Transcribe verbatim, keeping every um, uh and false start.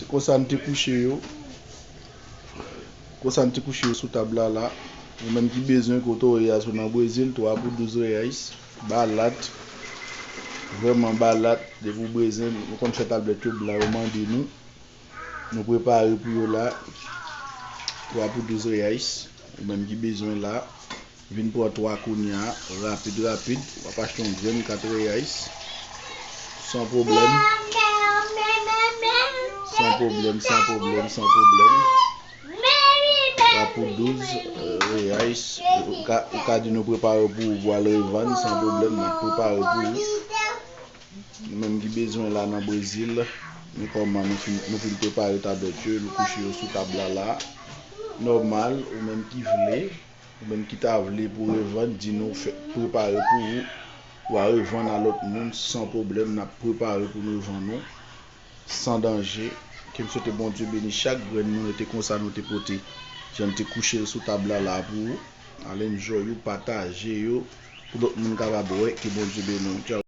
Konsa n te kouche yo. Konsa n te kouche yo sou tab la la. Ou menm ki bezwen kotoreyas ou nan Brezil, twa pou douz reyais. Balat. Vrèman balat. Depi w bezwen, nou konn fè tablèt yo blan yo mande nou. Nou prepare pou yo la. Twa pou douz reyais. Ou menm ki bezwen la. Vin pran twa kounye a, rapid, rapid. W ap achte yon grenn kat reyais. San pwoblèm. San pwoblèm, san pwoblèm, san pwoblèm. Twa pou douz, euh, reyais. Ou ka, ou ka di nou prepare pou ou, pou al revann, san pwoblèm, n ap prepare pou ou. Nou menm ki bezwen la nan Brezil, men kòman nou fin, nou fin prepare tablèt yo, nou kouche yo sou tab la la. Nòmal, ou menm ki vle, ou menm ki ta vle pou revann, di nou fè, prepare pou ou, w a revann a lòt moun san pwoblèm, n ap prepare pou n revann ou, san danje. Ke m swete Bondye beni chak grenn moun, e te konsa nou te pote, jan n te kouche l sou tab la la pou ou. Al enjoy ou, pataje yo, pou lòt moun kapab wè, ke Bondye beni w. Tchaw.